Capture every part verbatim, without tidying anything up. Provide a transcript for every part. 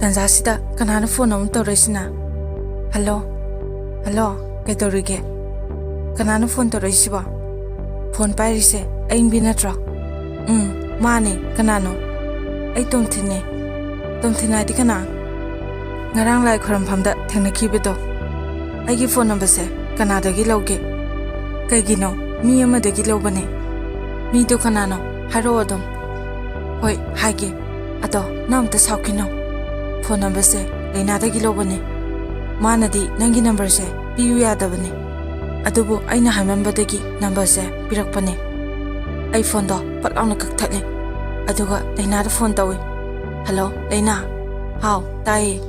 ꯇꯥꯟꯖꯥꯁꯤꯗ ꯀꯅꯥꯅꯣ ꯐꯣꯟ ꯑꯃꯨꯛ ꯇꯧꯔꯛꯏꯁꯤꯅ? Hello? Hello? ꯀꯩꯗꯧꯔꯤꯒꯦ? ꯀꯅꯥꯅꯣ ꯐꯣꯟ ꯇꯧꯔꯛꯏꯁꯤꯕꯣ? ꯐꯣꯟ ꯄꯥꯏꯔꯤꯁꯦ ꯑꯏꯪꯕꯤ ꯅꯠꯇ꯭ꯔꯣ? ꯎꯝ, ꯃꯥꯅꯦ꯫ ꯀꯅꯥꯅꯣ? ꯑꯩ ꯇꯣꯝꯊꯤꯟꯅꯦ꯫ ꯇꯣꯝꯊꯤꯟ ꯍꯥꯏꯗꯤ ꯀꯅꯥ? ꯉꯔꯥꯡ ꯂꯥꯏ ꯈꯨꯔꯝꯐꯝꯗ ꯊꯦꯡꯅꯈꯤꯕꯗꯣ꯫ ꯑꯩꯒꯤ ꯐꯣꯟ ꯅꯝꯕꯔꯁꯦ ꯀꯅꯥꯗꯒꯤ ꯂꯧꯒꯦ? ꯀꯩꯒꯤꯅꯣ? ꯃꯤ ꯑꯃꯗꯒꯤ ꯂꯧꯕꯅꯦ꯫ ꯃꯤꯗꯣ ꯀꯅꯥꯅꯣ? ꯍꯥꯏꯔꯛꯑꯣ ꯑꯗꯨꯝ꯫ ꯍꯣꯏ, ꯍꯥꯏꯒꯦ꯫ ꯑꯗꯣ ꯅꯪ ꯑꯝꯇ ꯁꯥꯎꯈꯤꯅꯣ꯫ ꯐꯣꯟ ꯅꯝꯕꯔꯁꯦ ꯂꯩꯅꯥꯗꯒꯤ ꯂꯧꯕꯅꯦ꯫ ꯃꯥꯅꯗꯤ ꯅꯪꯒꯤ ꯅꯝꯕꯔꯁꯦ ꯄꯤꯌꯨ ꯌꯥꯗꯕꯅꯦ꯫ ꯑꯗꯨꯕꯨ ꯑꯩꯅ ꯍꯥꯏꯃꯟꯕꯗꯒꯤ ꯅꯝꯕꯔꯁꯦ ꯄꯤꯔꯛꯄꯅꯦ꯫ ꯑꯩ ꯐꯣꯟꯗꯣ ꯄꯠ ꯂꯥꯎꯅ ꯀꯛꯊꯠꯂꯦ꯫ ꯑꯗꯨꯒ ꯂꯩꯅꯥꯗ ꯐꯣꯟ ꯇꯧꯏ꯫ "ꯍꯜꯂꯣ, ꯂꯩꯅꯥ?" "ꯍꯥꯎ, ꯇꯥꯏꯌꯦ꯫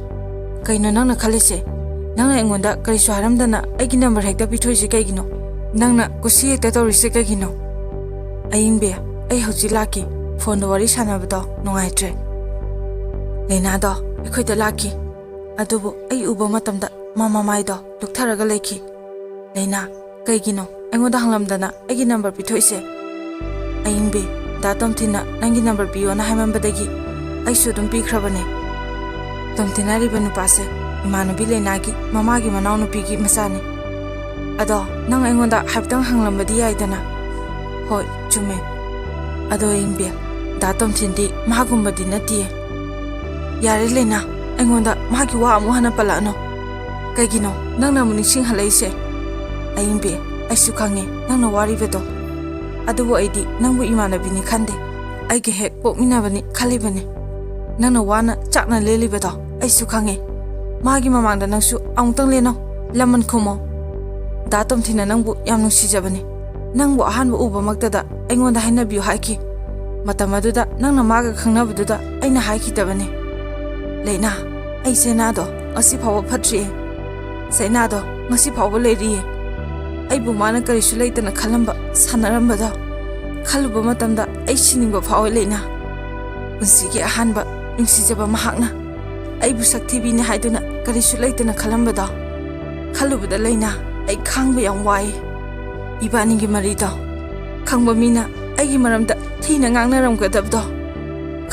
ꯀꯩꯅꯣ ꯅꯪꯅ ꯈꯜꯂꯤꯁꯦ? ꯅꯪꯅ ꯑꯩꯉꯣꯟꯗ ꯀꯔꯤꯁꯨ ꯍꯥꯏꯔꯝꯗꯅ ꯑꯩꯒꯤ ꯅꯝꯕꯔ ꯍꯦꯛꯇ ꯄꯤꯊꯣꯛꯏꯁꯦ ꯀꯩꯒꯤꯅꯣ? ꯅꯪꯅ ꯀꯨꯁꯤ ꯍꯦꯛꯇ ꯇꯧꯔꯤꯁꯦ ꯀꯩꯒꯤꯅꯣ?" "ꯑꯌꯤꯡꯕꯤ, ꯑꯩ ꯍꯧꯖꯤꯛ ꯂꯥꯛꯀꯦ꯫ ꯐꯣꯟꯗ ꯋꯥꯔꯤ ꯁꯥꯟꯅꯕꯗꯣ ꯅꯨꯡꯉꯥꯏꯇ꯭ꯔꯦ꯫ ꯂꯩꯅꯥꯗꯣ ꯑꯩꯈꯣꯏꯗ ꯂꯥꯛꯈꯤ꯫ ꯑꯗꯨꯕꯨ ꯑꯩ ꯎꯕ ꯃꯇꯝꯗ ꯃꯥ ꯃꯃꯥꯏꯗꯣ ꯂꯨꯛꯊꯔꯒ ꯂꯩꯈꯤ꯫" "ꯂꯩꯅꯥ, ꯀꯩꯒꯤꯅꯣ ꯑꯩꯉꯣꯟꯗ ꯍꯪꯂꯝꯗꯅ ꯑꯩꯒꯤ ꯅꯝꯕꯔ ꯄꯤꯊꯣꯛꯏꯁꯦ?" "ꯑꯌꯤꯡꯕꯤ, ꯗꯥ ꯇꯣꯝꯊꯤꯟꯅ ꯅꯪꯒꯤ ꯅꯝꯕꯔ ꯄꯤꯌꯣꯅ ꯍꯥꯏꯃꯟꯕꯗꯒꯤ ꯑꯩꯁꯨ ꯑꯗꯨꯝ ꯄꯤꯈ꯭ꯔꯕꯅꯦ꯫ ꯇꯣꯝꯊꯤꯟ ꯍꯥꯏꯔꯤꯕ ꯅꯨꯄꯥꯁꯦ ꯏꯃꯥꯟꯅꯕꯤ ꯂꯩꯅꯥꯒꯤ ꯃꯃꯥꯒꯤ ꯃꯅꯥꯎꯅꯨꯄꯤꯒꯤ ꯃꯆꯥꯅꯤ꯫ ꯑꯗꯣ ꯅꯪ ꯑꯩꯉꯣꯟꯗ ꯍꯥꯏꯐꯦꯠꯇꯪ ꯍꯪꯂꯝꯕꯗꯤ ꯌꯥꯏꯗꯅ?" "ꯍꯣꯏ, ꯆꯨꯝꯃꯦ꯫ ꯑꯗꯣ ꯑꯌꯤꯡꯕꯤ, ꯗꯥ ꯇꯣꯝꯊꯤꯟꯗꯤ ꯃꯥꯒꯨꯝꯕꯗꯤ ꯅꯠꯇꯤꯌꯦ꯫" "ꯌꯥꯔꯦ ꯂꯩꯅꯥ, ꯑꯩꯉꯣꯟꯗ ꯃꯥꯒꯤ ꯋꯥ ꯑꯃꯨꯛ ꯍꯟꯅ ꯄꯜꯂꯛꯑꯅꯨ꯫ ꯀꯩꯒꯤꯅꯣ ꯅꯪꯅ ꯑꯃꯨꯛ ꯅꯤꯡꯁꯤꯡꯍꯜꯂꯛꯏꯁꯦ?" "ꯑꯌꯤꯡꯕꯤ, ꯑꯩꯁꯨ ꯈꯪꯉꯦ ꯅꯪꯅ ꯋꯥꯔꯤꯕꯗꯣ꯫ ꯑꯗꯨꯕꯨ ꯑꯩꯗꯤ ꯅꯪꯕꯨ ꯏꯃꯥꯟꯅꯕꯤꯅꯤ ꯈꯟꯗꯦ꯫ ꯑꯩꯒ ꯍꯦꯛ ꯄꯣꯛꯃꯤꯟꯅꯕꯅꯤ ꯈꯜꯂꯤꯕꯅꯤ꯫ ꯅꯪꯅ ꯋꯥꯅ ꯆꯥꯛꯅ ꯂꯦꯜꯂꯤꯕꯗꯣ ꯑꯩꯁꯨ ꯈꯪꯉꯦ꯫ ꯃꯥꯒꯤ ꯃꯃꯥꯡꯗ ꯅꯪꯁꯨ ꯑꯃꯨꯛꯇꯪ ꯂꯦꯟꯅꯧ, ꯂꯃꯟ ꯈꯨꯝꯃꯣ꯫ ꯗꯥ ꯇꯣꯝꯊꯤꯟꯅ ꯅꯪꯕꯨ ꯌꯥꯝ ꯅꯨꯡꯁꯤꯖꯕꯅꯤ꯫ ꯅꯪꯕꯨ ꯑꯍꯥꯟꯕ ꯎꯕꯃꯛꯇꯗ ꯑꯩꯉꯣꯟꯗ ꯍꯥꯏꯅꯕꯤꯌꯨ ꯍꯥꯏꯈꯤ꯫ ꯃꯇꯝ ꯑꯗꯨꯗ ꯅꯪꯅ ꯃꯥꯒ ꯈꯪꯅꯕꯗꯨꯗ ꯑꯩꯅ ꯍꯥꯏꯈꯤꯗꯕꯅꯤ꯫ ꯂꯩꯅꯥ, ꯑꯩ ꯁꯩꯅꯥꯗꯣ ꯉꯁꯤ ꯐꯥꯎꯕ ꯐꯠꯇ꯭ꯔꯤꯌꯦ꯫ ꯁꯩꯅꯥꯗꯣ ꯉꯁꯤ ꯐꯥꯎꯕ ꯂꯩꯔꯤꯌꯦ꯫ ꯑꯩꯕꯨ ꯃꯥꯅ ꯀꯔꯤꯁꯨ ꯂꯩꯇꯅ ꯈꯜꯂꯝꯕ, ꯁꯥꯟꯅꯔꯝꯕꯗꯣ ꯈꯜꯂꯨꯕ ꯃꯇꯝꯗ ꯑꯩ ꯁꯤꯅꯤꯡꯕ ꯐꯥꯎꯋꯦ ꯂꯩꯅꯥ꯫ ꯄꯨꯟꯁꯤꯒꯤ ꯑꯍꯥꯟꯕ ꯅꯨꯡꯁꯤꯖꯕ ꯃꯍꯥꯛꯅ ꯑꯩꯕꯨ ꯁꯛꯊꯤꯕꯤꯅꯤ ꯍꯥꯏꯗꯨꯅ ꯀꯔꯤꯁꯨ ꯂꯩꯇꯅ ꯈꯜꯂꯝꯕꯗꯣ ꯈꯜꯂꯨꯕꯗ ꯂꯩꯅꯥ, ꯑꯩ ꯈꯥꯡꯕ ꯌꯥꯝ ꯋꯥꯏ꯫ ꯏꯕꯥꯅꯤꯒꯤ ꯃꯔꯤꯗꯣ ꯈꯪꯕ ꯃꯤꯅ ꯑꯩꯒꯤ ꯃꯔꯝꯗ ꯊꯤꯅ ꯉꯥꯡꯅꯔꯝꯒꯗꯕꯗꯣ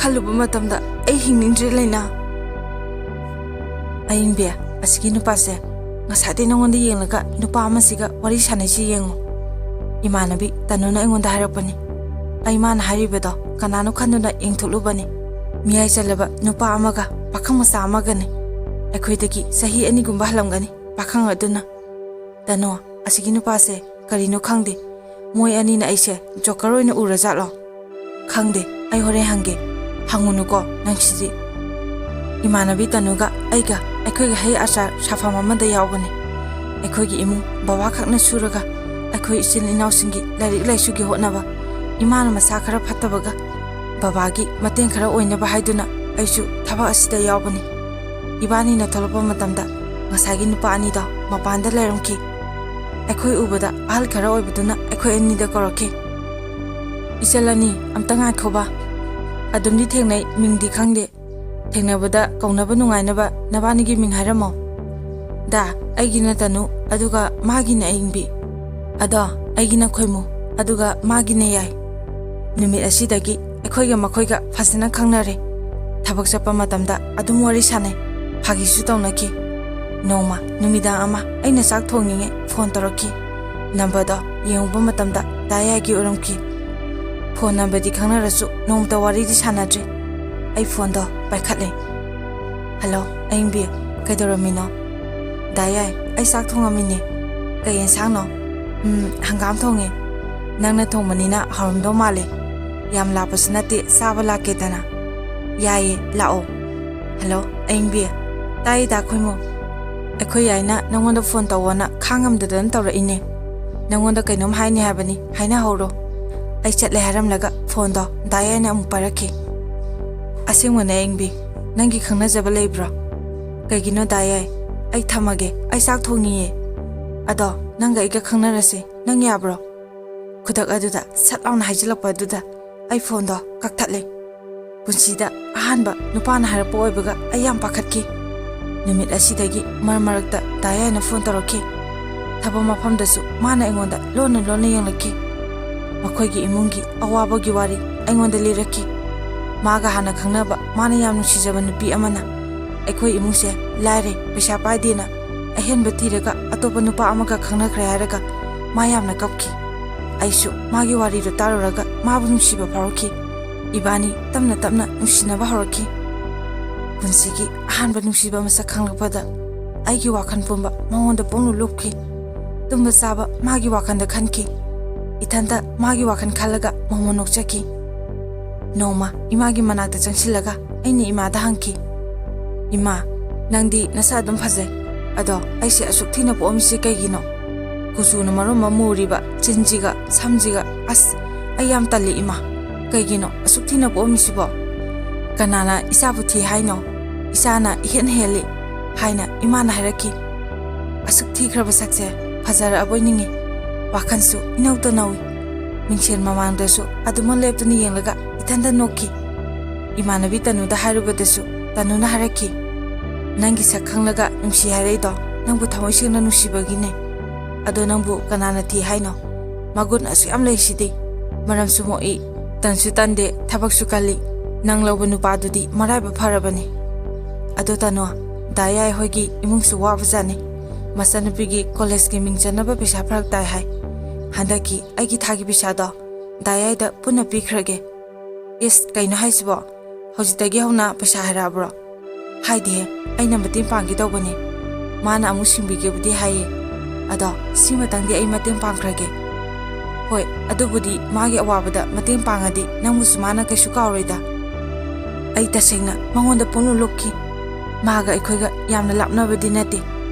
ꯈꯜꯂꯨꯕ ꯃꯇꯝꯗ ꯑꯩ ꯍꯤꯡꯅꯤꯡꯗ꯭ꯔꯦ ꯂꯩꯅꯥ꯫ "ꯑꯌꯤꯡꯕꯤ, ꯑꯁꯤꯒꯤ ꯅꯨꯄꯥꯁꯦ ꯉꯁꯥꯏꯗꯩ ꯅꯉꯣꯟꯗ ꯌꯦꯡꯂꯒ ꯅꯨꯄꯥ ꯑꯃꯁꯤꯒ ꯋꯥꯔꯤ ꯁꯥꯟꯅꯩꯁꯤ ꯌꯦꯡꯉꯨ꯫ ꯏꯃꯥꯟꯅꯕꯤ ꯇꯅꯨꯅ ꯑꯩꯉꯣꯟꯗ ꯍꯥꯏꯔꯛꯄꯅꯤ꯫ ꯑꯩ ꯃꯥꯅ ꯍꯥꯏꯔꯤꯕꯗꯣ ꯀꯅꯥꯅꯣ ꯈꯟꯗꯨꯅ ꯌꯦꯡꯊꯣꯛꯂꯨꯕꯅꯤ꯫ ꯃꯤꯌꯥꯏ ꯆꯜꯂꯕ ꯅꯨꯄꯥ ꯑꯃꯒ ꯄꯥꯈꯪ ꯃꯆꯥ ꯑꯃꯒꯅꯤ꯫ ꯑꯩꯈꯣꯏꯗꯒꯤ ꯆꯍꯤ ꯑꯅꯤꯒꯨꯝꯕ ꯍꯜꯂꯝꯒꯅꯤ ꯄꯥꯈꯪ ꯑꯗꯨꯅ꯫ ꯇꯅꯨ, ꯑꯁꯤꯒꯤ ꯅꯨꯄꯥꯁꯦ ꯀꯔꯤꯅꯣ ꯈꯪꯗꯦ꯫ ꯃꯣꯏ ꯑꯅꯤꯅ ꯑꯩꯁꯦ ꯖꯣꯀꯔ ꯑꯣꯏꯅ ꯎꯔꯖꯥꯠꯂꯣ? ꯈꯪꯗꯦ, ꯑꯩ ꯍꯣꯔꯦꯟ ꯍꯪꯒꯦ꯫ ꯍꯪꯉꯨꯅꯨꯀꯣ ꯅꯪꯁꯤꯗꯤ꯫" ꯏꯃꯥꯟꯅꯕꯤ ꯇꯅꯨꯒ ꯑꯩꯒ ꯑꯩꯈꯣꯏꯒꯤ ꯍꯩ ꯑꯆꯥꯔ ꯁꯥꯐꯝ ꯑꯃꯗ ꯌꯥꯎꯕꯅꯤ꯫ ꯑꯩꯈꯣꯏꯒꯤ ꯏꯃꯨꯡ ꯕꯕꯥ ꯈꯛꯅ ꯁꯨꯔꯒ ꯑꯩꯈꯣꯏ ꯏꯆꯤꯜ ꯏꯅꯥꯎꯁꯤꯡꯒꯤ ꯂꯥꯏꯔꯤꯛ ꯂꯥꯏꯁꯨꯒꯤ ꯍꯣꯠꯅꯕ, ꯏꯃꯥꯅ ꯃꯁꯥ ꯈꯔ ꯐꯠꯇꯕꯒ ꯕꯕꯥꯒꯤ ꯃꯇꯦꯡ ꯈꯔ ꯑꯣꯏꯅꯕ ꯍꯥꯏꯗꯨꯅ ꯑꯩꯁꯨ ꯊꯕꯛ ꯑꯁꯤꯗ ꯌꯥꯎꯕꯅꯤ꯫ ꯏꯕꯥꯅꯤꯅ ꯊꯣꯛꯂꯛꯄ ꯃꯇꯝꯗ ꯉꯁꯥꯏꯒꯤ ꯅꯨꯄꯥ ꯑꯅꯤꯗꯣ ꯃꯄꯥꯟꯗ ꯂꯩꯔꯝꯈꯤ꯫ ꯑꯩꯈꯣꯏ ꯎꯕꯗ ꯑꯍꯜ ꯈꯔ ꯑꯣꯏꯕꯗꯨꯅ ꯑꯩꯈꯣꯏ ꯑꯅꯤꯗ ꯀꯧꯔꯛꯈꯤ꯫ "ꯏꯆꯜ ꯑꯅꯤ, ꯑꯝꯇ ꯉꯥꯏꯈꯣꯕ꯫ ꯑꯗꯨꯝꯗꯤ ꯊꯦꯡꯅꯩ, ꯃꯤꯡꯗꯤ ꯈꯪꯗꯦ꯫ ꯊꯦꯡꯅꯕꯗ ꯀꯧꯅꯕ ꯅꯨꯡꯉꯥꯏꯅꯕ ꯅꯕꯥꯅꯤꯒꯤ ꯃꯤꯡ ꯍꯥꯏꯔꯝꯃꯣ꯫" "ꯗꯥ, ꯑꯩꯒꯤꯅ ꯇꯅꯨ, ꯑꯗꯨꯒ ꯃꯥꯒꯤꯅ ꯑꯌꯤꯡꯕꯤ꯫ ꯑꯗꯣ ꯑꯩꯒꯤꯅ ꯈꯣꯏꯃꯨ, ꯑꯗꯨꯒ ꯃꯥꯒꯤꯅ ꯌꯥꯏ꯫ ꯅꯨꯃꯤꯠ ꯑꯁꯤꯗꯒꯤ ꯑꯩꯈꯣꯏꯒ ꯃꯈꯣꯏꯒ ꯐꯖꯅ ꯈꯪꯅꯔꯦ꯫ ꯊꯕꯛ ꯆꯠꯄ ꯃꯇꯝꯗ ꯑꯗꯨꯝ ꯋꯥꯔꯤ ꯁꯥꯟꯅꯩ, ꯐꯥꯒꯤꯁꯨ ꯇꯧꯅꯈꯤ꯫ ꯅꯣꯡꯃ ꯅꯨꯃꯤꯗꯥꯡ ꯑꯃ ꯑꯩꯅ ꯆꯥꯛ ꯊꯣꯡꯉꯤꯉꯩ ꯐꯣꯟ ꯇꯧꯔꯛꯈꯤ꯫ ꯅꯝꯕꯔꯗꯣ ꯌꯦꯡꯉꯨꯕ ꯃꯇꯝꯗ ꯗꯥ ꯌꯥꯏꯒꯤ ꯑꯣꯏꯔꯝꯈꯤ꯫ ꯐꯣꯟ ꯅꯝꯕꯔꯗꯤ ꯈꯪꯅꯔꯁꯨ ꯅꯣꯡꯃꯇ ꯋꯥꯔꯤꯗꯤ ꯁꯥꯟꯅꯗ꯭ꯔꯤ꯫ ꯑꯩ ꯐꯣꯟꯗꯣ ꯄꯥꯏꯈꯠꯂꯦ꯫ "ꯍꯜꯂꯣ, ꯑꯌꯤꯡꯕꯤ, ꯀꯩꯗꯧꯔꯝꯃꯤꯅꯣ?" "ꯗꯥ ꯌꯥꯏ, ꯑꯩ ꯆꯥꯛ ꯊꯣꯡꯉꯝꯃꯤꯅꯦ꯫" "ꯀꯩ ꯌꯦꯟꯁꯥꯡꯅꯣ?" "ꯎꯝ, ꯍꯪꯒꯥꯝ ꯊꯣꯡꯉꯦ꯫ ꯅꯪꯅ ꯊꯣꯡꯕꯅꯤꯅ ꯍꯥꯎꯔꯝꯗꯧ ꯃꯥꯜꯂꯦ꯫ ꯌꯥꯝ ꯂꯥꯞꯄꯁꯨ ꯅꯠꯇꯦ, ꯆꯥꯕ ꯂꯥꯛꯀꯦꯗꯅ꯫" "ꯌꯥꯏꯌꯦ, ꯂꯥꯛꯑꯣ꯫" "ꯍꯜꯂꯣ, ꯑꯌꯤꯡꯕꯤ꯫" "ꯇꯥꯏꯌꯦ, ꯗꯥ ꯈꯣꯏꯃꯨ꯫ ꯑꯩꯈꯣꯏ ꯌꯥꯏꯅ ꯅꯪꯉꯣꯟꯗ ꯐꯣꯟ ꯇꯧꯋꯣꯅ ꯈꯥꯡꯉꯝꯗꯗꯅ ꯇꯧꯔꯛꯏꯅꯦ꯫ ꯅꯪꯉꯣꯟꯗ ꯀꯩꯅꯣꯝ ꯍꯥꯏꯅꯤ ꯍꯥꯏꯕꯅꯤ, ꯍꯥꯏꯅꯍꯧꯔꯣ꯫" ꯑꯩ ꯆꯠꯂꯦ ꯍꯥꯏꯔꯝꯂꯒ ꯐꯣꯟꯗꯣ ꯗꯥ ꯌꯥꯏꯅ ꯑꯃꯨꯛ ꯄꯥꯏꯔꯛꯈꯤ꯫ "ꯑꯁꯦꯡꯕꯅꯦ, ꯑꯌꯤꯡꯕꯤ꯫ ꯅꯪꯒꯤ ꯈꯪꯅꯖꯕ ꯂꯩꯕ꯭ꯔꯣ?" "ꯀꯩꯒꯤꯅꯣ, ꯗꯥ ꯌꯥꯏ? ꯑꯩ ꯊꯝꯃꯒꯦ, ꯑꯩ ꯆꯥꯛ ꯊꯣꯡꯉꯤꯌꯦ꯫ ꯑꯗꯣ ꯅꯪꯒ ꯑꯩꯒ ꯈꯪꯅꯔꯁꯦ, ꯅꯪ ꯌꯥꯕ꯭ꯔꯣ?" ꯈꯨꯗꯛ ꯑꯗꯨꯗ ꯁꯠ ꯂꯥꯎꯅ ꯍꯥꯏꯖꯤꯜꯂꯛꯄ ꯑꯗꯨꯗ ꯑꯩ ꯐꯣꯟꯗꯣ ꯀꯛꯊꯠꯂꯦ꯫ ꯄꯨꯟꯁꯤꯗ ꯑꯍꯥꯟꯕ ꯅꯨꯄꯥꯅ ꯍꯥꯏꯔꯛꯄ ꯑꯣꯏꯕꯒ ꯑꯩ ꯌꯥꯝ ꯄꯥꯈꯠꯈꯤ꯫ ꯅꯨꯃꯤꯠ ꯑꯁꯤꯗꯒꯤ ꯃꯔꯛ ꯃꯔꯛꯇ ꯗꯥ ꯌꯥꯏꯅ ꯐꯣꯟ ꯇꯧꯔꯛꯈꯤ꯫ ꯊꯕꯛ ꯃꯐꯝꯗꯁꯨ ꯃꯥꯅ ꯑꯩꯉꯣꯟꯗ ꯂꯣꯟꯅ ꯂꯣꯟꯅ ꯌꯦꯡꯂꯛꯈꯤ꯫ ꯃꯈꯣꯏꯒꯤ ꯏꯃꯨꯡꯒꯤ ꯑꯋꯥꯕꯒꯤ ꯋꯥꯔꯤ ꯑꯩꯉꯣꯟꯗ ꯂꯤꯔꯛꯈꯤ꯫ ꯃꯥꯒ ꯍꯥꯟꯅ ꯈꯪꯅꯕ, ꯃꯥꯅ ꯌꯥꯝ ꯅꯨꯡꯁꯤꯖꯕ ꯅꯨꯄꯤ ꯑꯃꯅ ꯑꯩꯈꯣꯏ ꯏꯃꯨꯡꯁꯦ ꯂꯥꯏꯔꯦ, ꯄꯩꯁꯥ ꯄꯥꯏꯗꯦꯅ ꯑꯍꯦꯟꯕ ꯊꯤꯔꯒ ꯑꯇꯣꯞꯄ ꯅꯨꯄꯥ ꯑꯃꯒ ꯈꯪꯅꯈ꯭ꯔꯦ ꯍꯥꯏꯔꯒ ꯃꯥ ꯌꯥꯝꯅ ꯀꯞꯈꯤ꯫ ꯑꯩꯁꯨ ꯃꯥꯒꯤ ꯋꯥꯔꯤꯗꯣ ꯇꯥꯔꯨꯔꯒ ꯃꯥꯕꯨ ꯅꯨꯡꯁꯤꯕ ꯐꯥꯎꯔꯛꯈꯤ꯫ ꯏꯕꯥꯅꯤ ꯇꯞꯅ ꯇꯞꯅ ꯅꯨꯡꯁꯤꯅꯕ ꯍꯧꯔꯛꯈꯤ꯫ ꯄꯨꯟꯁꯤꯒꯤ ꯑꯍꯥꯟꯕ ꯅꯨꯡꯁꯤꯕ ꯃꯁꯛ ꯈꯪꯂꯛꯄꯗ ꯑꯩꯒꯤ ꯋꯥꯈꯜ ꯄꯨꯝꯕ ꯃꯉꯣꯟꯗ ꯄꯨꯡꯂꯨꯞ ꯂꯨꯞꯈꯤ꯫ ꯇꯨꯝꯕ ꯆꯥꯕ ꯃꯥꯒꯤ ꯋꯥꯈꯜꯗ ꯈꯟꯈꯤ꯫ ꯏꯊꯟꯇ ꯃꯥꯒꯤ ꯋꯥꯈꯜ ꯈꯜꯂꯒ ꯃꯣꯃꯣꯟ ꯅꯣꯛꯆꯈꯤ꯫ ꯅꯣꯡꯃ ꯏꯃꯥꯒꯤ ꯃꯅꯥꯛꯇ ꯆꯪꯁꯤꯜꯂꯒ ꯑꯩꯅ ꯏꯃꯥꯗ ꯍꯪꯈꯤ, "ꯏꯃꯥ, ꯅꯪꯗꯤ ꯅꯁꯥ ꯑꯗꯨꯝ ꯐꯖꯩ, ꯑꯗꯣ ꯑꯩꯁꯦ ꯑꯁꯨꯛ ꯊꯤꯅ ꯄꯣꯛꯑꯝꯃꯤꯁꯦ ꯀꯩꯒꯤꯅꯣ? ꯀꯨꯆꯨꯅ ꯃꯔꯣꯟ ꯑꯃ ꯃꯨꯔꯤꯕ, ꯆꯤꯟꯁꯤꯒ ꯁꯝꯁꯤꯒ, ꯑꯁ, ꯑꯩ ꯌꯥꯝ ꯇꯜꯂꯤ ꯏꯃꯥ꯫ ꯀꯩꯒꯤꯅꯣ ꯑꯁꯨꯛ ꯊꯤꯅ ꯄꯣꯛꯑꯝꯃꯤꯁꯤꯕꯣ? ꯀꯅꯥꯅ ꯏꯆꯥꯕꯨ ꯊꯤ ꯍꯥꯏꯅꯣ? ꯏꯆꯥꯅ ꯏꯍꯦꯟ ꯍꯦꯜꯂꯤ" ꯍꯥꯏꯅ ꯏꯃꯥꯅ ꯍꯥꯏꯔꯛꯈꯤ꯫ ꯑꯁꯨꯛ ꯊꯤꯈ꯭ꯔꯕ ꯁꯛꯁꯦ ꯐꯖꯔꯛꯑꯕꯣꯏ ꯅꯤꯡꯉꯤ꯫ ꯋꯥꯈꯜꯁꯨ ꯏꯅꯧꯇ ꯅꯧꯏ꯫ ꯃꯤꯡꯁꯦꯜ ꯃꯃꯥꯡꯗꯁꯨ ꯑꯗꯨꯃꯛ ꯂꯦꯞꯇꯨꯅ ꯌꯦꯡꯂꯒ ꯏꯊꯟꯇ ꯅꯣꯛꯈꯤ꯫ ꯏꯃꯥꯟꯅꯕꯤ ꯇꯅꯨꯗ ꯍꯥꯏꯔꯨꯕꯗꯁꯨ ꯇꯅꯨꯅ ꯍꯥꯏꯔꯛꯈꯤ, "ꯅꯪꯒꯤ ꯁꯛ ꯈꯪꯂꯒ ꯅꯨꯡꯁꯤ ꯍꯥꯏꯔꯛꯏꯗꯣ ꯅꯪꯕꯨ ꯊꯃꯣꯏ ꯁꯦꯡꯅ ꯅꯨꯡꯁꯤꯕꯒꯤꯅꯦ꯫ ꯑꯗꯣ ꯅꯪꯕꯨ ꯀꯅꯥꯅ ꯊꯤ ꯍꯥꯏꯅꯣ? ꯃꯒꯨꯟ ꯑꯁꯨꯛ ꯌꯥꯝ ꯂꯩꯁꯤꯗꯤ꯫ ꯃꯔꯝꯁꯨ ꯃꯣꯛꯏ, ꯇꯟꯁꯨ ꯇꯟꯗꯦ, ꯊꯕꯛꯁꯨ ꯀꯜꯂꯤ꯫ ꯅꯪ ꯂꯧꯕ ꯅꯨꯄꯥꯗꯨꯗꯤ ꯃꯔꯥꯏꯕꯛ ꯐꯔꯕꯅꯤ꯫ ꯑꯗꯣ ꯇꯅꯨ, ꯗꯥ ꯌꯥꯏ ꯍꯣꯏꯒꯤ ꯏꯃꯨꯡꯁꯨ ꯋꯥꯕꯖꯥꯠꯅꯤ꯫ ꯃꯆꯟꯅꯨꯄꯤꯒꯤ ꯀꯣꯂꯦꯖꯀꯤ ꯃꯤꯡ ꯆꯟꯅꯕ ꯄꯩꯁꯥ ꯐꯔꯛ ꯇꯥꯏ ꯍꯥꯏ꯫ ꯍꯟꯗꯛꯀꯤ ꯑꯩꯒꯤ ꯊꯥꯒꯤ ꯄꯩꯁꯥꯗꯣ ꯗꯥ ꯌꯥꯏꯗ ꯄꯨꯟꯅ ꯄꯤꯈ꯭ꯔꯒꯦ꯫" "ꯏꯁ, ꯀꯩꯅꯣ ꯍꯥꯏꯁꯤꯕꯣ? ꯍꯧꯖꯤꯛꯇꯒꯤ ꯍꯧꯅ ꯄꯩꯁꯥ ꯍꯥꯏꯔꯛꯑꯕ꯭ꯔꯣ?" "ꯍꯥꯏꯗꯦꯍꯦ, ꯑꯩꯅ ꯃꯇꯦꯡ ꯄꯥꯡꯒꯦ ꯇꯧꯕꯅꯦ꯫ ꯃꯥꯅ ꯑꯃꯨꯛ ꯁꯤꯡꯕꯤꯒꯦꯕꯨꯗꯤ ꯍꯥꯏꯌꯦ꯫ ꯑꯗꯣ ꯁꯤꯃꯇꯪꯗꯤ ꯑꯩ ꯃꯇꯦꯡ ꯄꯥꯡꯈ꯭ꯔꯒꯦ꯫" "ꯍꯣꯏ, ꯑꯗꯨꯕꯨꯗꯤ ꯃꯥꯒꯤ ꯑꯋꯥꯕꯗ ꯃꯇꯦꯡ ꯄꯥꯡꯉꯗꯤ ꯅꯪꯕꯨꯁꯨ ꯃꯥꯅ ꯀꯩꯁꯨ ꯀꯥꯎꯔꯣꯏꯗ꯫" ꯑꯩ ꯇꯁꯦꯡꯅ ꯃꯉꯣꯟꯗ ꯄꯨꯡꯂꯨꯞ ꯂꯨꯞꯈꯤ꯫ ꯃꯥꯒ ꯑꯩꯈꯣꯏꯒ ꯌꯥꯝꯅ ꯂꯥꯞꯅꯕꯗꯤ ꯅꯠꯇꯦ,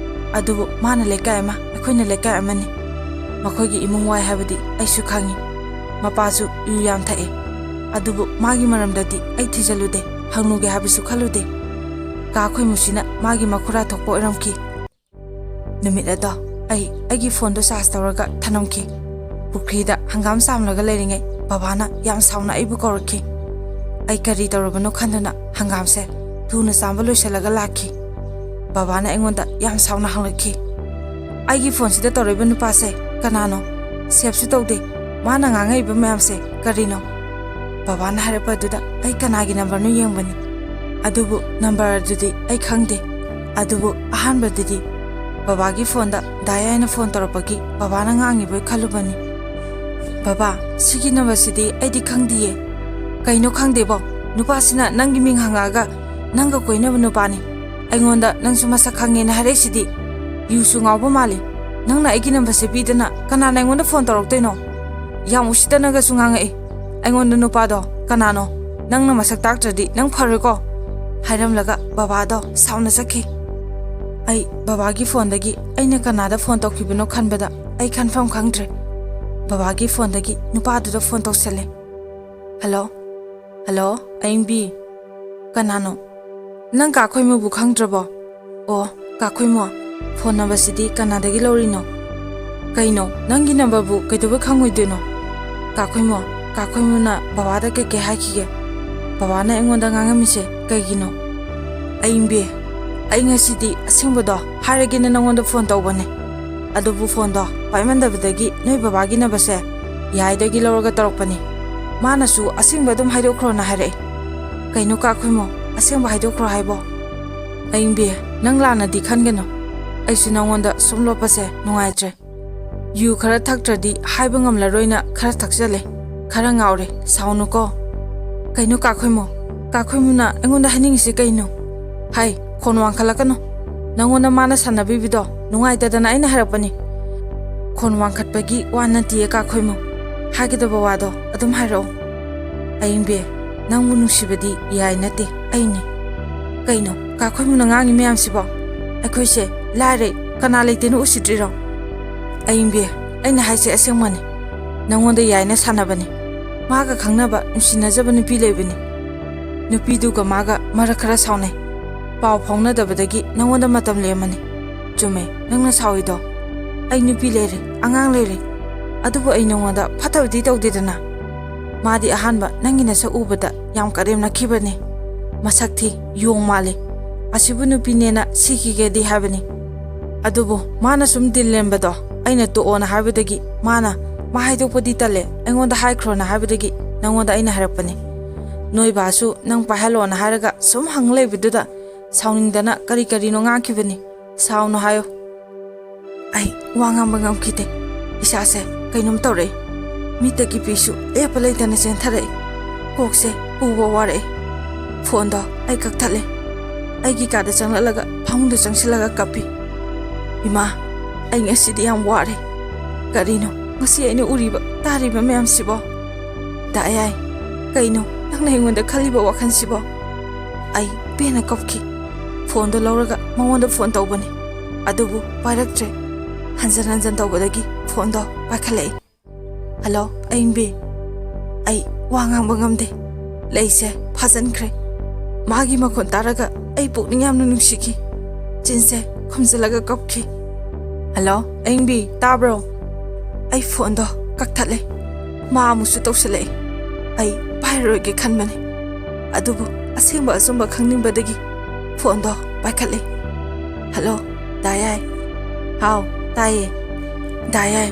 ꯑꯗꯨꯕꯨ ꯃꯥꯅ ꯂꯩꯀꯥꯏ ꯑꯃ, ꯑꯩꯈꯣꯏꯅ ꯂꯩꯀꯥꯏ ꯑꯃꯅꯤ꯫ ꯃꯈꯣꯏꯒꯤ ꯏꯃꯨꯡ ꯋꯥꯏ ꯍꯥꯏꯕꯗꯤ ꯑꯩꯁꯨ ꯈꯪꯏ꯫ ꯃꯄꯥꯁꯨ ꯌꯨ ꯌꯥꯝ ꯊꯛꯑꯦ꯫ ꯑꯗꯨꯕꯨ ꯃꯥꯒꯤ ꯃꯔꯝꯗꯗꯤ ꯑꯩ ꯊꯤꯖꯜꯂꯨꯗꯦ, ꯍꯪꯂꯨꯒꯦ ꯍꯥꯏꯕꯁꯨ ꯈꯜꯂꯨꯗꯦ꯫ ꯀꯥ ꯈꯣꯏꯃꯨꯁꯤꯅ ꯃꯥꯒꯤ ꯃꯈꯨꯔꯥ ꯊꯣꯛꯄ ꯑꯣꯏꯔꯝꯈꯤ꯫ ꯅꯨꯃꯤꯠ ꯑꯗꯣ ꯑꯩ ꯑꯩꯒꯤ ꯐꯣꯟꯗꯣ ꯆꯥꯔꯖ ꯇꯧꯔꯒ ꯊꯅꯝꯈꯤ꯫ ꯄꯨꯈ꯭ꯔꯤꯗ ꯍꯪꯒꯥꯝ ꯆꯥꯝꯂꯒ ꯂꯩꯔꯤꯉꯩ ꯕꯕꯥꯅ ꯌꯥꯝ ꯁꯥꯎꯅ ꯑꯩꯕꯨ ꯀꯧꯔꯛꯈꯤ꯫ ꯑꯩ ꯀꯔꯤ ꯇꯧꯔꯕꯅꯣ ꯈꯟꯗꯨꯅ ꯍꯪꯒꯥꯝꯁꯦ ꯊꯨꯅ ꯆꯥꯝꯕ ꯂꯣꯏꯁꯤꯜꯂꯒ ꯂꯥꯛꯈꯤ꯫ ꯕꯕꯥꯅ ꯑꯩꯉꯣꯟꯗ ꯌꯥꯝ ꯁꯥꯎꯅ ꯍꯪꯂꯛꯈꯤ, "ꯑꯩꯒꯤ ꯐꯣꯟꯁꯤꯗ ꯇꯧꯔꯛꯏꯕ ꯅꯨꯄꯥꯁꯦ ꯀꯅꯥꯅꯣ? ꯁꯦꯞꯁꯨ ꯇꯧꯗꯦ꯫ ꯃꯥꯅ ꯉꯥꯡꯉꯛꯏꯕ ꯃꯌꯥꯝꯁꯦ ꯀꯔꯤꯅꯣ?" ꯕꯕꯥꯅ ꯍꯥꯏꯔꯛꯄ ꯑꯗꯨꯗ ꯑꯩ ꯀꯅꯥꯒꯤ ꯅꯝꯕꯔꯅꯣ ꯌꯦꯡꯕꯅꯤ꯫ ꯑꯗꯨꯕꯨ ꯅꯝꯕꯔ ꯑꯗꯨꯗꯤ ꯑꯩ ꯈꯪꯗꯦ꯫ ꯑꯗꯨꯕꯨ ꯑꯍꯥꯟꯕꯗꯗꯤ ꯕꯕꯥꯒꯤ ꯐꯣꯟꯗ ꯗꯥꯏ ꯍꯥꯏꯅ ꯐꯣꯟ ꯇꯧꯔꯛꯄꯒꯤ ꯕꯕꯥꯅ ꯉꯥꯡꯉꯤꯕꯣꯏ ꯈꯜꯂꯨꯕꯅꯤ꯫ "ꯕꯕꯥ, ꯁꯤꯒꯤ ꯅꯝꯕꯔꯁꯤꯗꯤ ꯑꯩꯗꯤ ꯈꯪꯗꯤꯌꯦ꯫" "ꯀꯩꯅꯣ ꯈꯪꯗꯦꯕꯣ? ꯅꯨꯄꯥꯁꯤꯅ ꯅꯪꯒꯤ ꯃꯤꯡ ꯍꯪꯉꯛꯑꯒ ꯅꯪꯒ ꯀꯣꯏꯅꯕ ꯅꯨꯄꯥꯅꯤ, ꯑꯩꯉꯣꯟꯗ ꯅꯪꯁꯨ ꯃꯁꯛ ꯈꯪꯉꯦꯅ ꯍꯥꯏꯔꯛꯏꯁꯤꯗꯤ꯫ ꯌꯨꯁꯨ ꯉꯥꯎꯕ ꯃꯥꯜꯂꯤ꯫ ꯅꯪꯅ ꯑꯩꯒꯤ ꯅꯝꯕꯔꯁꯦ ꯄꯤꯗꯅ ꯀꯅꯥꯅ ꯑꯩꯉꯣꯟꯗ ꯐꯣꯟ ꯇꯧꯔꯛꯇꯣꯏꯅꯣ?" ꯌꯥꯝ ꯎꯁꯤꯠꯇꯅꯒꯁꯨ ꯉꯥꯡꯉꯛꯏ꯫ "ꯑꯩꯉꯣꯟꯗ ꯅꯨꯄꯥꯗꯣ ꯀꯅꯥꯅꯣ? ꯅꯪꯅ ꯃꯁꯛ ꯇꯥꯛꯇ꯭ꯔꯗꯤ ꯅꯪ ꯐꯔꯣꯏꯀꯣ?" ꯍꯥꯏꯔꯝꯂꯒ ꯕꯕꯥꯗꯣ ꯁꯥꯎꯅ ꯆꯠꯈꯤ꯫ ꯑꯩ ꯕꯕꯥꯒꯤ ꯐꯣꯟꯗꯒꯤ ꯑꯩꯅ ꯀꯅꯥꯗ ꯐꯣꯟ ꯇꯧꯈꯤꯕꯅꯣ ꯈꯟꯕꯗ ꯑꯩ ꯈꯟꯐꯝ ꯈꯪꯗ꯭ꯔꯦ꯫ ꯕꯕꯥꯒꯤ ꯐꯣꯟꯗꯒꯤ ꯅꯨꯄꯥꯗꯨꯗ ꯐꯣꯟ ꯇꯧꯁꯜꯂꯦ꯫ "ꯍꯜꯂꯣ? ꯍꯜꯂꯣ, ꯑꯌꯤꯡꯕꯤ?" "ꯀꯅꯥꯅꯣ? ꯅꯪ ꯀꯥ ꯈꯣꯏꯃꯨꯕꯨ ꯈꯪꯗ꯭ꯔꯕꯣ?" "ꯑꯣ, ꯀꯥ ꯈꯣꯏꯃꯣ, ꯐꯣꯟ ꯅꯝꯕꯔꯁꯤꯗꯤ ꯀꯅꯥꯗꯒꯤ ꯂꯧꯔꯤꯅꯣ?" "ꯀꯩꯅꯣ, ꯅꯪꯒꯤ ꯅꯝꯕꯔꯕꯨ ꯀꯩꯗꯧꯕꯩ ꯈꯪꯉꯣꯏꯗꯣꯏꯅꯣ?" "ꯀꯥ ꯈꯣꯏꯃꯣ, ꯀꯥ ꯈꯣꯏꯃꯨꯅ ꯕꯕꯥꯗ ꯀꯩꯀꯩ ꯍꯥꯏꯈꯤꯒꯦ? ꯕꯕꯥꯅ ꯑꯩꯉꯣꯟꯗ ꯉꯥꯡꯉꯝꯃꯤꯁꯦ ꯀꯩꯒꯤꯅꯣ?" "ꯑꯌꯤꯡꯕꯤ, ꯑꯩ ꯉꯁꯤꯗꯤ ꯑꯁꯦꯡꯕꯗꯣ ꯍꯥꯏꯔꯒꯦꯅ ꯅꯪꯉꯣꯟꯗ ꯐꯣꯟ ꯇꯧꯕꯅꯦ꯫ ꯑꯗꯨꯕꯨ ꯐꯣꯟꯗꯣ ꯄꯥꯏꯃꯟꯗꯕꯗꯒꯤ ꯅꯣꯏ ꯕꯕꯥꯒꯤ ꯅꯝꯕꯔꯁꯦ ꯌꯥꯏꯗꯒꯤ ꯂꯧꯔꯒ ꯇꯧꯔꯛꯄꯅꯤ꯫ ꯃꯥꯅꯁꯨ ꯑꯁꯦꯡꯕ ꯑꯗꯨꯝ ꯍꯥꯏꯗꯣꯛꯈ꯭ꯔꯣꯅ ꯍꯥꯏꯔꯛꯑꯦ꯫" "ꯀꯩꯅꯣ ꯀꯥ ꯈꯣꯏꯃꯣ, ꯑꯁꯦꯡꯕ ꯍꯥꯏꯗꯣꯛꯈ꯭ꯔꯣ ꯍꯥꯏꯕꯣ?" "ꯑꯌꯤꯡꯕꯤ, ꯅꯪ ꯂꯥꯟꯅꯗꯤ ꯈꯟꯒꯅꯨ꯫ ꯑꯩꯁꯨ ꯅꯪꯉꯣꯟꯗ ꯁꯨꯝ ꯂꯣꯠꯄꯁꯦ ꯅꯨꯡꯉꯥꯏꯇ꯭ꯔꯦ꯫ ꯌꯨ ꯈꯔ ꯊꯛꯇ꯭ꯔꯗꯤ ꯍꯥꯏꯕ ꯉꯝꯂꯔꯣꯏꯅ ꯈꯔ ꯊꯛꯆꯜꯂꯦ꯫ ꯈꯔ ꯉꯥꯎꯔꯦ, ꯁꯥꯎꯅꯨꯀꯣ꯫" "ꯀꯩꯅꯣ ꯀꯥ ꯈꯣꯏꯃꯣ? ꯀꯥ ꯈꯣꯏꯃꯨꯅ ꯑꯩꯉꯣꯟꯗ ꯍꯥꯏꯅꯤꯡꯉꯤꯁꯦ ꯀꯩꯅꯣ?" "ꯍꯥꯏ, ꯈꯣꯟ ꯋꯥꯡꯈꯠꯂꯛꯀꯅꯨ꯫ ꯅꯪꯉꯣꯟꯗ ꯃꯥꯅ ꯁꯥꯟꯅꯕꯤꯕꯗꯣ ꯅꯨꯡꯉꯥꯏꯇꯗꯅ ꯑꯩꯅ ꯍꯥꯏꯔꯛꯄꯅꯤ꯫ ꯈꯣꯟ ꯋꯥꯡꯈꯠꯄꯒꯤ ꯋꯥ ꯅꯠꯇꯤꯌꯦ ꯀꯥ ꯈꯣꯏꯃꯨ꯫ ꯍꯥꯏꯒꯗꯕ ꯋꯥꯗꯣ ꯑꯗꯨꯝ ꯍꯥꯏꯔꯛꯑꯣ꯫" "ꯑꯌꯤꯡꯕꯤ, ꯅꯪꯕꯨ ꯅꯨꯡꯁꯤꯕꯗꯤ ꯌꯥꯏ ꯅꯠꯇꯦ, ꯑꯩꯅꯤ꯫" "ꯀꯩꯅꯣ ꯀꯥ ꯈꯣꯏꯃꯨꯅ ꯉꯥꯡꯉꯤ ꯃꯌꯥꯝꯁꯤꯕꯣ? ꯑꯩꯈꯣꯏꯁꯦ ꯂꯥꯏꯔꯩ, ꯀꯅꯥ ꯂꯩꯇꯦꯅ ꯎꯁꯤꯠꯇ꯭ꯔꯤꯔꯣ?" "ꯑꯌꯤꯡꯕꯤ, ꯑꯩꯅ ꯍꯥꯏꯁꯦ ꯑꯁꯦꯡꯕꯅꯤ꯫ ꯅꯪꯉꯣꯟꯗ ꯌꯥꯏꯅ ꯁꯥꯟꯅꯕꯅꯤ꯫ ꯃꯥꯒ ꯈꯪꯅꯕ, ꯅꯨꯡꯁꯤꯅꯖꯕ ꯅꯨꯄꯤ ꯂꯩꯕꯅꯤ꯫ ꯅꯨꯄꯤꯗꯨꯒ ꯃꯥꯒ ꯃꯔꯛ ꯈꯔ ꯁꯥꯎꯅꯩ꯫ ꯄꯥꯎ ꯐꯥꯎꯅꯗꯕꯗꯒꯤ ꯅꯪꯉꯣꯟꯗ ꯃꯇꯝ ꯂꯦꯝꯃꯅꯤ꯫ ꯆꯨꯝꯃꯦ, ꯅꯪꯅ ꯁꯥꯎꯏꯗꯣ꯫ ꯑꯩ ꯅꯨꯄꯤ ꯂꯩꯔꯦ, ꯑꯉꯥꯡ ꯂꯩꯔꯦ꯫ ꯑꯗꯨꯕꯨ ꯑꯩ ꯅꯉꯣꯟꯗ ꯐꯠꯇꯕꯗꯤ ꯇꯧꯗꯦꯗꯅ꯫ ꯃꯥꯗꯤ ꯑꯍꯥꯟꯕ ꯅꯪꯒꯤ ꯅꯁꯛ ꯎꯕꯗ ꯌꯥꯝ ꯀꯔꯦꯝꯅꯈꯤꯕꯅꯤ꯫ ꯃꯁꯛ ꯊꯤ, ꯌꯣꯡ ꯃꯥꯜꯂꯤ꯫ ꯑꯁꯤꯕꯨ ꯅꯨꯄꯤꯅꯦꯅ ꯁꯤꯈꯤꯒꯦꯗꯤ ꯍꯥꯏꯕꯅꯤ꯫ ꯑꯗꯨꯕꯨ ꯃꯥꯅ ꯁꯨꯝ ꯗꯤꯜ ꯂꯦꯟꯕꯗꯣ ꯑꯩꯅ ꯇꯣꯛꯑꯣꯅ ꯍꯥꯏꯕꯗꯒꯤ ꯃꯥꯅ, ꯃꯥ ꯍꯥꯏꯗꯣꯛꯄꯗꯤ ꯇꯜꯂꯦ, ꯑꯩꯉꯣꯟꯗ ꯍꯥꯏꯈ꯭ꯔꯣꯅ ꯍꯥꯏꯕꯗꯒꯤ ꯅꯉꯣꯟꯗ ꯑꯩꯅ ꯍꯥꯏꯔꯛꯄꯅꯤ꯫ ꯅꯣꯏ ꯕꯥꯁꯨ ꯅꯪ ꯄꯥꯏꯍꯜꯂꯣꯅ ꯍꯥꯏꯔꯒ ꯁꯨꯝ ꯍꯪ ꯂꯩꯕꯗꯨꯗ ꯁꯥꯎꯅꯤꯡꯗꯅ ꯀꯔꯤ ꯀꯔꯤꯅꯣ ꯉꯥꯡꯈꯤꯕꯅꯤ꯫ ꯁꯥꯎꯅꯨ ꯍꯥꯏꯌꯣ꯫ ꯑꯩ ꯋꯥ ꯉꯥꯡꯕ ꯉꯝꯈꯤꯗꯦ꯫ ꯏꯁꯥꯁꯦ ꯀꯩꯅꯣꯝ ꯇꯧꯔꯛꯏ꯫ ꯃꯤꯠꯇꯒꯤ ꯄꯤꯁꯨ ꯂꯦꯞꯄ ꯂꯩꯇꯅ ꯆꯦꯟꯊꯔꯛꯏ꯫ ꯀꯣꯛꯁꯦ ꯄꯨꯕ ꯋꯥꯔꯛꯏ꯫ ꯐꯣꯟꯗꯣ ꯑꯩ ꯀꯛꯊꯠꯂꯦ꯫ ꯑꯩꯒꯤ ꯀꯥꯗ ꯆꯪꯂꯛꯂꯒ ꯐꯃꯨꯡꯗ ꯆꯪꯁꯤꯜꯂꯒ ꯀꯞꯄꯤ꯫ "ꯏꯃꯥ, ꯑꯩ ꯉꯁꯤꯗꯤ ꯌꯥꯝ ꯋꯥꯔꯦ꯫ ꯀꯔꯤꯅꯣ ꯉꯁꯤ ꯑꯩꯅ ꯎꯔꯤꯕ ꯇꯥꯔꯤꯕ ꯃꯌꯥꯝꯁꯤꯕꯣ? ꯗꯥ ꯑꯌꯥꯏ, ꯀꯩꯅꯣ ꯅꯪꯅ ꯑꯩꯉꯣꯟꯗ ꯈꯜꯂꯤꯕ ꯋꯥꯈꯜꯁꯤꯕꯣ?" ꯑꯩ ꯄꯦꯟꯅ ꯀꯞꯈꯤ꯫ ꯐꯣꯟꯗꯣ ꯂꯧꯔꯒ ꯃꯉꯣꯟꯗ ꯐꯣꯟ ꯇꯧꯕꯅꯤ, ꯑꯗꯨꯕꯨ ꯄꯥꯏꯔꯛꯇ꯭ꯔꯦ꯫ ꯍꯟꯖꯟ ꯍꯟꯖꯟ ꯇꯧꯕꯗꯒꯤ ꯐꯣꯟꯗꯣ ꯄꯥꯏꯈꯠꯂꯛꯏ꯫ "ꯍꯜꯂꯣ, ꯑꯌꯤꯡꯕꯤ꯫ ꯑꯩ ꯋꯥ ꯉꯥꯡꯕ ꯉꯝꯗꯦ꯫ ꯂꯩꯁꯦ ꯐꯥꯖꯤꯟꯈ꯭ꯔꯦ꯫ ꯃꯥꯒꯤ ꯃꯈꯣꯟ ꯇꯥꯔꯒ ꯑꯩ ꯄꯨꯛꯅꯤꯡ ꯌꯥꯝꯅ ꯅꯨꯡꯁꯤꯈꯤ꯫ ꯆꯤꯟꯁꯦ ꯈꯨꯝꯖꯤꯜꯂꯒ ꯀꯞꯈꯤ꯫ ꯍꯜꯂꯣ, ꯑꯌꯤꯡꯕꯤ, ꯇꯥꯕ꯭ꯔꯣ?" ꯑꯩ ꯐꯣꯟꯗꯣ ꯀꯛꯊꯠꯂꯦ꯫ ꯃꯥ ꯑꯃꯨꯛꯁꯨ ꯇꯧꯁꯤꯜꯂꯛꯑꯦ꯫ ꯑꯩ ꯄꯥꯏꯔꯔꯣꯏꯒꯦ ꯈꯟꯕꯅꯤ, ꯑꯗꯨꯕꯨ ꯑꯁꯦꯡꯕ ꯑꯆꯨꯝꯕ ꯈꯪꯅꯤꯡꯕꯗꯒꯤ ꯐꯣꯟꯗꯣ ꯄꯥꯏꯈꯠꯂꯦ꯫ "ꯍꯜꯂꯣ, ꯗꯥ ꯌꯥꯏ?" "ꯍꯥꯎ, ꯇꯥꯏꯌꯦ꯫" "ꯗꯥ ꯌꯥꯏ,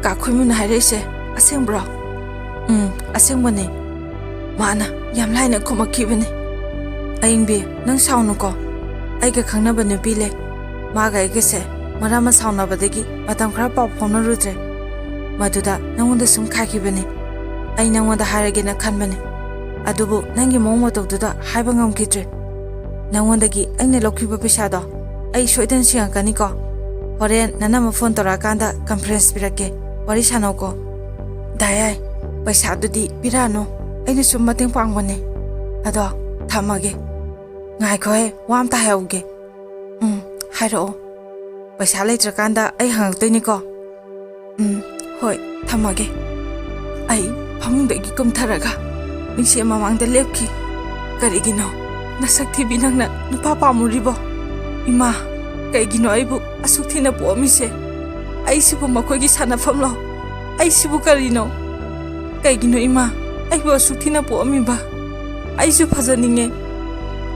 ꯀꯥ ꯈꯣꯏꯃꯨꯅ ꯍꯥꯏꯔꯛꯏꯁꯦ ꯑꯁꯦꯡꯕ꯭ꯔꯣ?" "ꯎꯝ, ꯑꯁꯦꯡꯕꯅꯦ꯫ ꯃꯥꯅ ꯌꯥꯝ ꯂꯥꯏꯅ ꯈꯨꯝꯃꯛꯈꯤꯕꯅꯦ꯫" "ꯑꯌꯤꯡꯕꯤ, ꯅꯪ ꯁꯥꯎꯅꯨꯀꯣ꯫ ꯑꯩꯒ ꯈꯪꯅꯕ ꯅꯨꯄꯤ ꯂꯩ꯫ ꯃꯥꯒ ꯑꯩꯒꯁꯦ ꯃꯔꯝ ꯑꯃ ꯁꯥꯎꯅꯕꯗꯒꯤ ꯃꯇꯝ ꯈꯔ ꯄꯥꯎ ꯐꯥꯎꯅꯔꯨꯗ꯭ꯔꯦ꯫ ꯃꯗꯨꯗ ꯅꯪꯉꯣꯟꯗ ꯁꯨꯝ ꯈꯥꯏꯈꯤꯕꯅꯦ꯫ ꯑꯩ ꯅꯪꯉꯣꯟꯗ ꯍꯥꯏꯔꯒꯦꯅ ꯈꯟꯕꯅꯦ, ꯑꯗꯨꯕꯨ ꯅꯪꯒꯤ ꯃꯑꯣꯡ ꯃꯇꯧꯗꯨꯗ ꯍꯥꯏꯕ ꯉꯝꯈꯤꯗ꯭ꯔꯦ꯫ ꯅꯪꯉꯣꯟꯗꯒꯤ ꯑꯩꯅ ꯂꯧꯈꯤꯕ ꯄꯩꯁꯥꯗꯣ ꯑꯩ ꯁꯣꯏꯗꯅ ꯁꯤꯡꯉꯛꯀꯅꯤꯀꯣ꯫ ꯍꯣꯔꯦꯟ ꯅꯅꯝꯃ ꯐꯣꯟ ꯇꯧꯔꯛꯑꯀꯥꯟꯗ ꯀꯟꯐꯔꯦꯟꯁ ꯄꯤꯔꯛꯀꯦ, ꯋꯥꯔꯤ ꯁꯥꯟꯅꯧꯀꯣ꯫" "ꯗꯥ ꯌꯥꯏ, ꯄꯩꯁꯥꯗꯨꯗꯤ ꯄꯤꯔꯛꯑꯅꯨ, ꯑꯩꯅ ꯁꯨꯝ ꯃꯇꯦꯡ ꯄꯥꯡꯕꯅꯦ꯫ ꯑꯗꯣ ꯊꯝꯃꯒꯦ꯫" "ꯉꯥꯏꯈꯣꯍꯦ, ꯋꯥ ꯑꯝꯇ ꯍꯥꯏꯍꯧꯒꯦ꯫" "ꯎꯝ, ꯍꯥꯏꯔꯛꯑꯣ꯫ ꯄꯩꯁꯥ ꯂꯩꯇ꯭ꯔꯀꯥꯟꯗ ꯑꯩ ꯍꯪꯉꯛꯇꯣꯏꯅꯤꯀꯣ꯫" "ꯎꯝ, ꯍꯣꯏ, ꯊꯝꯃꯒꯦ꯫" ꯑꯩ ꯐꯃꯨꯡꯗꯒꯤ ꯀꯨꯝꯊꯔꯒ ꯃꯤꯡꯁꯦꯜ ꯃꯃꯥꯡꯗ ꯂꯦꯞꯈꯤ꯫ "ꯀꯔꯤꯒꯤꯅꯣ ꯅꯁꯛ ꯊꯤꯕꯤ ꯅꯪꯅ ꯅꯨꯄꯥ ꯄꯥꯝꯃꯨꯔꯤꯕꯣ? ꯏꯃꯥ, ꯀꯩꯒꯤꯅꯣ ꯑꯩꯕꯨ ꯑꯁꯨꯛ ꯊꯤꯅ ꯄꯣꯛꯑꯝꯃꯤꯁꯦ? ꯑꯩꯁꯤꯕꯨ ꯃꯈꯣꯏꯒꯤ ꯁꯥꯟꯅꯐꯝꯂꯣ? ꯑꯩꯁꯤꯕꯨ ꯀꯔꯤꯅꯣ? ꯀꯩꯒꯤꯅꯣ ꯏꯃꯥ ꯑꯩꯕꯨ ꯑꯁꯨꯛ ꯊꯤꯅ ꯄꯣꯛꯑꯝꯃꯤꯕ? ꯑꯩꯁꯨ ꯐꯖꯅꯤꯡꯉꯦ꯫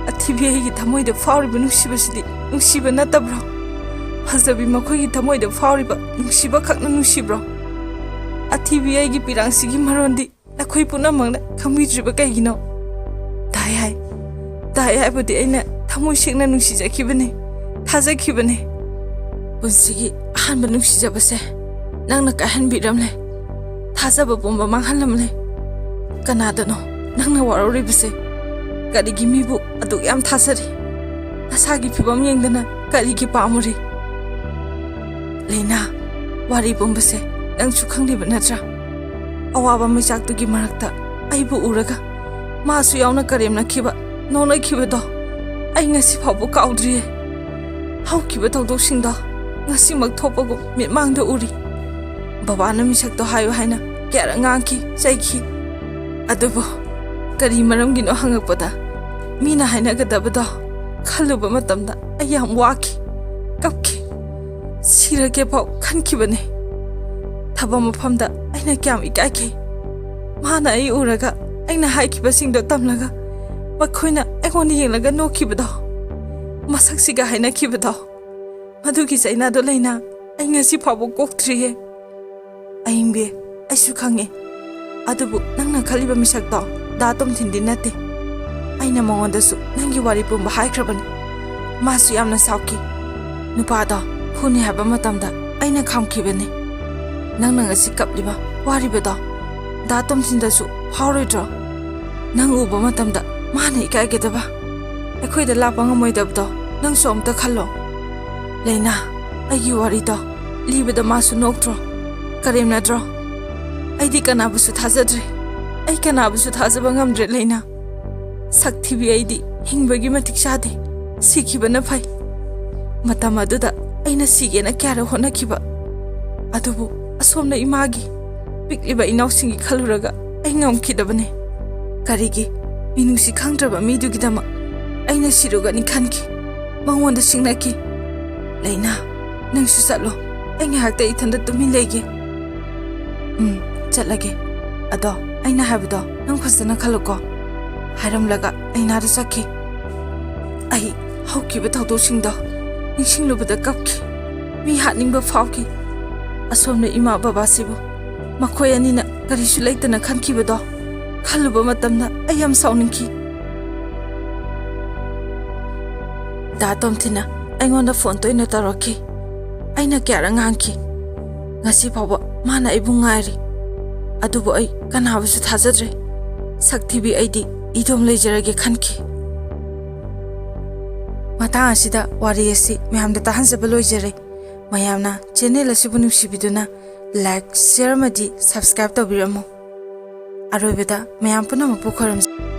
ꯑꯊꯤꯕꯤ ꯑꯩꯒꯤ ꯊꯃꯣꯏꯗ ꯐꯥꯎꯔꯤꯕ ꯅꯨꯡꯁꯤꯕꯁꯤꯗꯤ ꯅꯨꯡꯁꯤꯕ ꯅꯠꯇꯕ꯭ꯔꯣ? ꯐꯖꯕꯤ ꯃꯈꯣꯏꯒꯤ ꯊꯃꯣꯏꯗ ꯐꯥꯎꯔꯤꯕ ꯅꯨꯡꯁꯤꯕ ꯈꯛꯅ ꯅꯨꯡꯁꯤꯕ꯭ꯔꯣ? ꯑꯊꯤꯕꯤ ꯑꯩꯒꯤ ꯄꯤꯔꯥꯡꯁꯤꯒꯤ ꯃꯔꯣꯟꯗꯤ ꯅꯈꯣꯏ ꯄꯨꯝꯅꯃꯛꯅ ꯈꯪꯕꯤꯗ꯭ꯔꯤꯕ ꯀꯩꯒꯤꯅꯣ? ꯍꯥꯏ ꯍꯥꯏ꯫ ꯗꯥ ꯑꯌꯥꯏꯕꯗꯤ ꯑꯩꯅ ꯊꯃꯣꯏ ꯁꯦꯡꯅ ꯅꯨꯡꯁꯤꯖꯈꯤꯕꯅꯦ, ꯊꯥꯖꯈꯤꯕꯅꯦ꯫ ꯄꯨꯟꯁꯤꯒꯤ ꯑꯍꯥꯟꯕ ꯅꯨꯡꯁꯤꯖꯕꯁꯦ ꯅꯪꯅ ꯀꯥꯏꯍꯟꯕꯤꯔꯝꯂꯦ꯫ ꯊꯥꯖꯕ ꯄꯨꯝꯕ ꯃꯥꯡꯍꯜꯂꯝꯂꯦ꯫ ꯀꯅꯥꯗꯅꯣ ꯅꯪꯅ ꯋꯥꯔꯧꯔꯤꯕꯁꯦ? ꯀꯔꯤꯒꯤ ꯃꯤꯕꯨ ꯑꯗꯨꯛ ꯌꯥꯝ ꯊꯥꯖꯔꯤ? ꯅꯁꯥꯒꯤ ꯐꯤꯕꯝ ꯌꯦꯡꯗꯅ ꯀꯔꯤꯒꯤ ꯄꯥꯝꯃꯨꯔꯤ? ꯂꯩꯅꯥ, ꯋꯥꯔꯤ ꯄꯨꯝꯕꯁꯦ ꯅꯪꯁꯨ ꯈꯪꯂꯤꯕ ꯅꯠꯇ꯭ꯔꯥ? ꯑꯋꯥꯕ ꯃꯩꯆꯥꯛꯇꯨꯒꯤ ꯃꯔꯛꯇ ꯑꯩꯕꯨ ꯎꯔꯒ ꯃꯥꯁꯨ ꯌꯥꯎꯅ ꯀꯔꯦꯝꯅꯈꯤꯕ, ꯅꯣꯛꯅꯈꯤꯕꯗꯣ ꯑꯩ ꯉꯁꯤ ꯐꯥꯎꯕ ꯀꯥꯎꯗ꯭ꯔꯤꯌꯦ꯫ ꯍꯧꯈꯤꯕ ꯊꯧꯗꯣꯛꯁꯤꯡꯗꯣ ꯉꯁꯤꯃꯛ ꯊꯣꯛꯄꯒꯨꯝ ꯃꯤꯠꯃꯥꯡꯗ ꯎꯔꯤ꯫ ꯕꯕꯥꯅ ꯃꯤꯁꯛꯇꯣ ꯍꯥꯏꯌꯨ ꯍꯥꯏꯅ ꯀꯌꯥꯔꯛ ꯉꯥꯡꯈꯤ, ꯆꯩꯈꯤ꯫ ꯑꯗꯨꯕꯨ ꯀꯔꯤ ꯃꯔꯝꯒꯤꯅꯣ ꯍꯪꯉꯛꯄꯗ ꯃꯤꯅ ꯍꯥꯏꯅꯒꯗꯕꯗꯣ ꯈꯜꯂꯨꯕ ꯃꯇꯝꯗ ꯑꯩ ꯌꯥꯝ ꯋꯥꯈꯤ, ꯀꯞꯈꯤ꯫ ꯁꯤꯔꯒꯦ ꯐꯥꯎ ꯈꯟꯈꯤꯕꯅꯦ꯫ ꯊꯕꯛ ꯃꯐꯝꯗ ꯑꯩꯅ ꯀꯌꯥꯝ ꯏꯀꯥꯏꯈꯤ꯫ ꯃꯥꯅ ꯑꯩ ꯎꯔꯒ ꯑꯩꯅ ꯍꯥꯏꯈꯤꯕꯁꯤꯡꯗꯣ ꯇꯝꯂꯒ ꯃꯈꯣꯏꯅ ꯑꯩꯉꯣꯟꯗ ꯌꯦꯡꯂꯒ ꯅꯣꯛꯈꯤꯕꯗꯣ, ꯃꯁꯛꯁꯤꯒ ꯍꯥꯏꯅꯈꯤꯕꯗꯣ, ꯃꯗꯨꯒꯤ ꯆꯩꯅꯥꯗꯣ ꯂꯩꯅꯥ ꯑꯩ ꯉꯁꯤ ꯐꯥꯎꯕ ꯀꯣꯛꯇ꯭ꯔꯤꯌꯦ꯫ ꯑꯌꯤꯡꯕꯤ, ꯑꯩꯁꯨ ꯈꯪꯉꯦ꯫ ꯑꯗꯨꯕꯨ ꯅꯪꯅ ꯈꯜꯂꯤꯕ ꯃꯤꯁꯛꯇꯣ ꯗꯥ ꯇꯣꯝꯊꯤꯟꯗꯤ ꯅꯠꯇꯦ꯫ ꯑꯩꯅ ꯃꯉꯣꯟꯗꯁꯨ ꯅꯪꯒꯤ ꯋꯥꯔꯤ ꯄꯨꯝꯕ ꯍꯥꯏꯈ꯭ꯔꯕꯅꯤ꯫ ꯃꯥꯁꯨ ꯌꯥꯝꯅ ꯁꯥꯎꯈꯤ꯫ ꯅꯨꯄꯥꯗꯣ ꯐꯨꯅꯤ ꯍꯥꯏꯕ ꯃꯇꯝꯗ ꯑꯩꯅ ꯈꯥꯝꯈꯤꯕꯅꯤ꯫ ꯅꯪꯅ ꯉꯁꯤ ꯀꯞꯂꯤꯕ, ꯋꯥꯔꯤꯕꯗꯣ ꯗꯥ ꯇꯣꯝꯊꯤꯟꯗꯁꯨ ꯐꯥꯎꯔꯣꯏꯗ꯭ꯔꯣ? ꯅꯪ ꯎꯕ ꯃꯇꯝꯗ ꯃꯥꯅ ꯏꯀꯥꯏꯒꯗꯕ, ꯑꯩꯈꯣꯏꯗ ꯂꯥꯛꯄ ꯉꯝꯃꯣꯏꯗꯕꯗꯣ ꯅꯪꯁꯨ ꯑꯝꯇ ꯈꯜꯂꯣ꯫ ꯂꯩꯅꯥ, ꯑꯩꯒꯤ ꯋꯥꯔꯤꯗꯣ ꯂꯤꯕꯗ ꯃꯥꯁꯨ ꯅꯣꯛꯇ꯭ꯔꯣ? ꯀꯔꯦꯝꯅꯗ꯭ꯔꯣ? ꯑꯩꯗꯤ ꯀꯅꯥꯕꯨꯁꯨ ꯊꯥꯖꯗ꯭ꯔꯦ꯫ ꯑꯩ ꯀꯅꯥꯕꯨꯁꯨ ꯊꯥꯖꯕ ꯉꯝꯗ꯭ꯔꯦ, ꯂꯩꯅꯥ꯫ ꯁꯛ ꯊꯤꯕꯤ ꯑꯩꯗꯤ ꯍꯤꯡꯕꯒꯤ ꯃꯇꯤꯛ ꯆꯥꯗꯦ꯫ ꯁꯤꯈꯤꯕꯅ ꯐꯩ꯫ ꯃꯇꯝ ꯑꯗꯨꯗ ꯑꯩꯅ ꯁꯤꯒꯦꯅ ꯀꯌꯥꯔꯛ ꯍꯣꯠꯅꯈꯤꯕ꯫ ꯑꯗꯨꯕꯨ ꯑꯁꯣꯝꯅ ꯏꯃꯥꯒꯤ, ꯄꯤꯛꯂꯤꯕ ꯏꯅꯥꯎꯁꯤꯡꯒꯤ ꯈꯜꯂꯨꯔꯒ ꯑꯩ ꯉꯝꯈꯤꯗꯕꯅꯦ꯫ ꯀꯔꯤꯒꯤ? ꯃꯤꯅꯨꯡꯁꯤ ꯈꯪꯗ꯭ꯔꯕ ꯃꯤꯗꯨꯒꯤꯗꯃꯛ ꯑꯩꯅ ꯁꯤꯔꯨꯒꯅꯤ ꯈꯟꯈꯤ꯫ ꯃꯉꯣꯟꯗ ꯁꯤꯡꯅꯈꯤ꯫ ꯂꯩꯅꯥ, ꯅꯪꯁꯨ ꯆꯠꯂꯣ꯫ ꯑꯩ ꯉꯥꯏꯍꯥꯛꯇ ꯏꯊꯟꯗ ꯇꯨꯃꯤꯟ ꯂꯩꯒꯦ꯫ ꯎꯝ, ꯆꯠꯂꯒꯦ꯫ ꯑꯗꯣ ꯑꯩꯅ ꯍꯥꯏꯕꯗꯣ ꯅꯪ ꯐꯖꯅ ꯈꯜꯂꯨꯀꯣ꯫ ꯍꯥꯏꯔꯝꯂꯒ ꯂꯩꯅꯥꯗ ꯆꯠꯈꯤ꯫ ꯑꯩ ꯍꯧꯈꯤꯕ ꯊꯧꯗꯣꯛꯁꯤꯡꯗꯣ ꯅꯤꯡꯁꯤꯡꯂꯨꯕꯗ ꯀꯞꯈꯤ꯫ ꯃꯤ ꯍꯥꯠꯅꯤꯡꯕ ꯐꯥꯎꯈꯤ꯫ ꯑꯁꯣꯝꯅ ꯏꯃꯥ ꯕꯕꯥꯁꯤꯕꯨ ꯃꯈꯣꯏ ꯑꯅꯤꯅ ꯀꯔꯤꯁꯨ ꯂꯩꯇꯅ ꯈꯟꯈꯤꯕꯗꯣ ꯈꯜꯂꯨꯕ ꯃꯇꯝꯗ ꯑꯩ ꯌꯥꯝ ꯁꯥꯎꯅꯤꯡꯈꯤ꯫ ꯗꯥ ꯇꯣꯝꯊꯤꯟꯅ ꯑꯩꯉꯣꯟꯗ ꯐꯣꯟ ꯇꯣꯏꯅ ꯇꯧꯔꯛꯈꯤ꯫ ꯑꯩꯅ ꯀꯌꯥꯔꯛ ꯉꯥꯡꯈꯤ꯫ ꯉꯁꯤ ꯐꯥꯎꯕ ꯃꯥꯅ ꯑꯩꯕꯨ ꯉꯥꯏꯔꯤ꯫ ꯑꯗꯨꯕꯨ ꯑꯩ ꯀꯅꯥꯕꯨꯁꯨ ꯊꯥꯖꯗ꯭ꯔꯦ꯫ ꯁꯛ ꯊꯤꯕꯤ ꯑꯩꯗꯤ ꯏꯗꯣꯝ ꯂꯩꯖꯔꯒꯦ ꯈꯟꯈꯤ꯫ ꯃꯇꯥꯡ ꯑꯁꯤꯗ ꯋꯥꯔꯤ ꯑꯁꯤ ꯃꯌꯥꯝꯗ ꯇꯥꯍꯟꯖꯕ ꯂꯣꯏꯖꯔꯦ꯫ ꯃꯌꯥꯝꯅ ꯆꯦꯅꯦꯜ ꯑꯁꯤꯕꯨ ꯅꯨꯡꯁꯤꯕꯤꯗꯨꯅ ꯂꯥꯏꯛ, ꯁꯤꯌꯔ ꯑꯃꯗꯤ ꯁꯕꯁꯀ꯭ꯔꯥꯏꯕ ꯇꯧꯕꯤꯔꯝꯃꯨ꯫ ꯑꯔꯣꯏꯕꯗ ꯃꯌꯥꯝ ꯄꯨꯝꯅꯃꯛꯄꯨ ꯈꯣꯏꯔꯝꯖ-